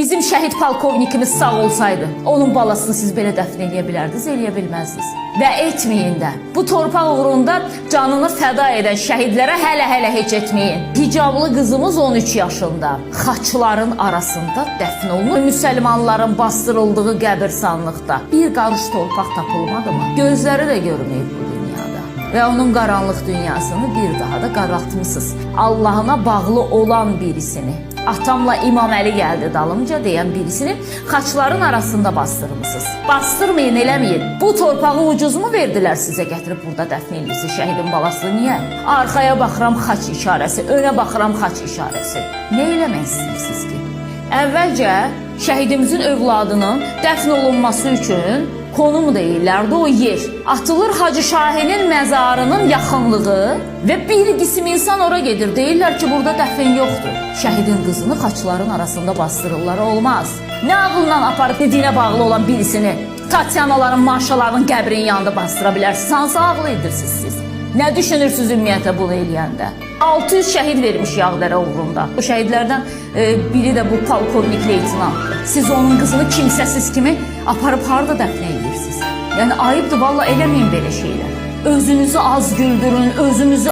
Bizim şəhid polkovnikimiz sağ olsaydı, onun balasını siz belə dəfn eləyə bilərdiniz, eləyə bilməzdiniz. Və etməyin də. Bu torpaq uğrunda canını fəda edən şəhidlərə hələ-hələ heç etməyin. Hicablı qızımız 13 yaşında xaçların arasında dəfn olunur. Müsəlmanların bastırıldığı qəbirstanlıqda bir qarış torpaq tapılmadı mı? Gözləri də görməyib bu dünyada. Və onun qaranlıq dünyasını bir daha da qaraltmısınız. Allahına bağlı olan birisini, atamla İmam Əli gəldi dalımca deyən birisini xaçların arasında bastırmısınız. Bastırmayın, eləməyin. Bu torpağı ucuz mu verdilər sizə, gətirib burada dəfn edirsiniz şəhidin balasını? Niyə? Arxaya baxıram xaç işarəsi, önə baxıram xaç işarəsi. Nə eləmək istəyirsiniz ki? Əvvəlcə şəhidimizin övladının dəfn olunması üçün konum deyirlərdi o yer. Atılır Hacı Şahinin məzarının yaxınlığı və bir qism insan ora gedir. Deyirlər ki, burada dəfn yoxdur. Şəhidin qızını xaçların arasında bastırırlar. Olmaz. Nə ağılla aparıb dinə bağlı olan birisini Tatyanaların, Maşaların qəbrinin yanında bastıra bilərsiniz? Hansı ağlı edirsiniz siz? Nə düşünürsünüz ümumiyyətlə bunu eləyəndə? 600 şəhid vermiş Yağdərə uğrunda. O şəhidlərdən biri də bu polkovnik leytenantdır. Siz onun qızını kimsəsiz kimi aparıb harda dəfn edirsiniz? Yəni ayıbdır vallah, eləməyin belə şeylər. Özünüzü az güldürün, özünüzü